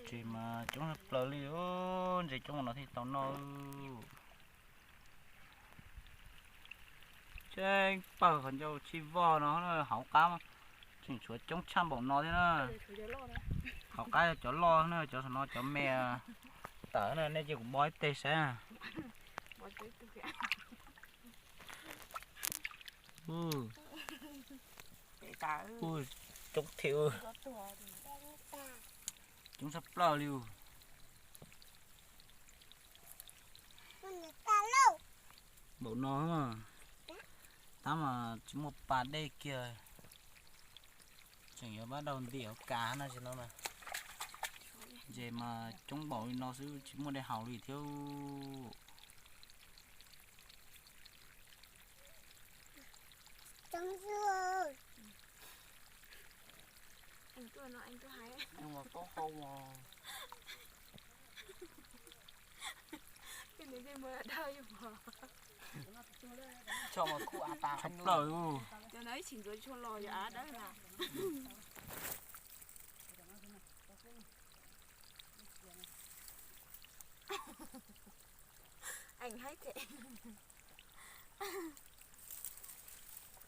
Ntses mas coob tshaj plaws li, ntses coob no thiaj tau noj. Tseeb pawg qhov ncauj tsis vog no, hauv qab tseem tshuav coob tshaj npaum no thiab na. Hauv qab yog cov loj na, cov saum no cov me tawm na, nej cia kuv bo ib teg saib. Coob thiab, coob tshaj plaws li. Npaum no, tab mas tsis muaj pas dej kiag, tseem yuav pab daug ntim hauv kas no tsis no na. Ntses mas coob npaum li no xwb tsis muaj dej haus li thiab. Tshaj plaws.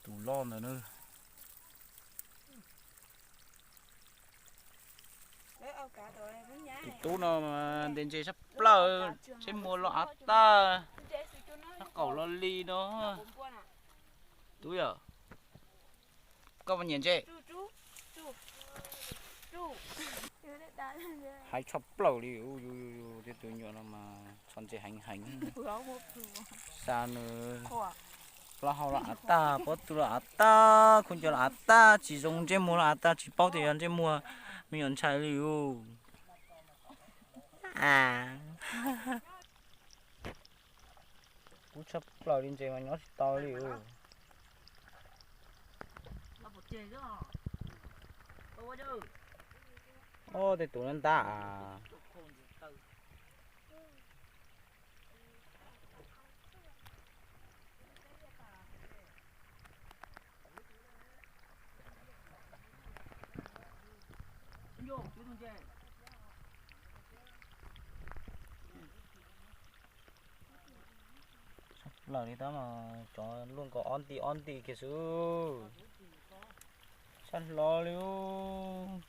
Tus loj ntawd na. Tus tub no mas ntes ntses tshaj plaws, ntsej muag los av tag, qaum los li no. Tub yom, koj puas nyiam ntses? Heev tshaj plaws li, tej tus me nyuam no mas txhom ntses heev heev. Xa nws plaub hau los av tag, pob tw los av tag, khaub ncaws los av tag, tsis zoo ntsej muag los av tag, tsis paub tias yog ntsej muag me nyuam ntxhais li os. Kub tshaj plaws li, ntses mas nyob tsis tau li. Ob tej tus ntab. Lawm li tab mas cov luaj nkaus ob nti ob nti kiag xwb. Sab hlo li,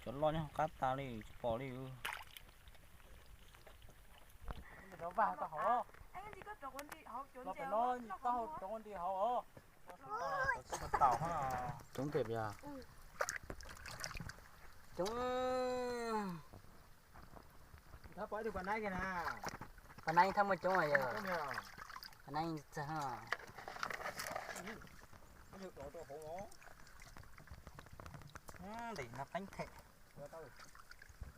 cov loj nyob hauv qab tas li tsis pom li. Coob tiag tiag. Pas neeb thab muaj coob yog. Pas neeb txag. Ntim no qeeb them.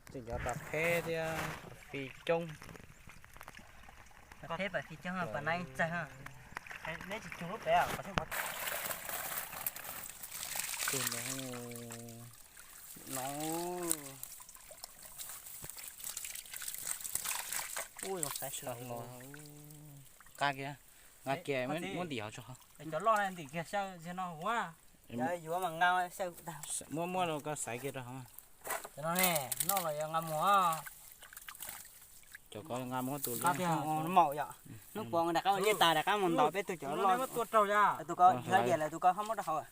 Tseem cov pas pheb thiab pas fij coob. Pas pheb pas fij coob, pas neeb txag. Neb tsis tsug lub pem. Tus no, no. Ub, zoo saib sawv los. Qab kiag, nqa kiag muab ntim hauv tso. Cov loj na ntim kiag xyaw no huv. Yuav mas nqa xyaw tag. Muab muab rau koj xaiv kiag rau hauv. Cov no ne, noj los yuav nqa mus. Cov ko nqa mus tus li. Maum yom. Hnub puas rov qab ua liaj tas rov qab mus ntaus peb tug cov loj. Tus ko yuav diam lawm tus ko ho muab rau hauv.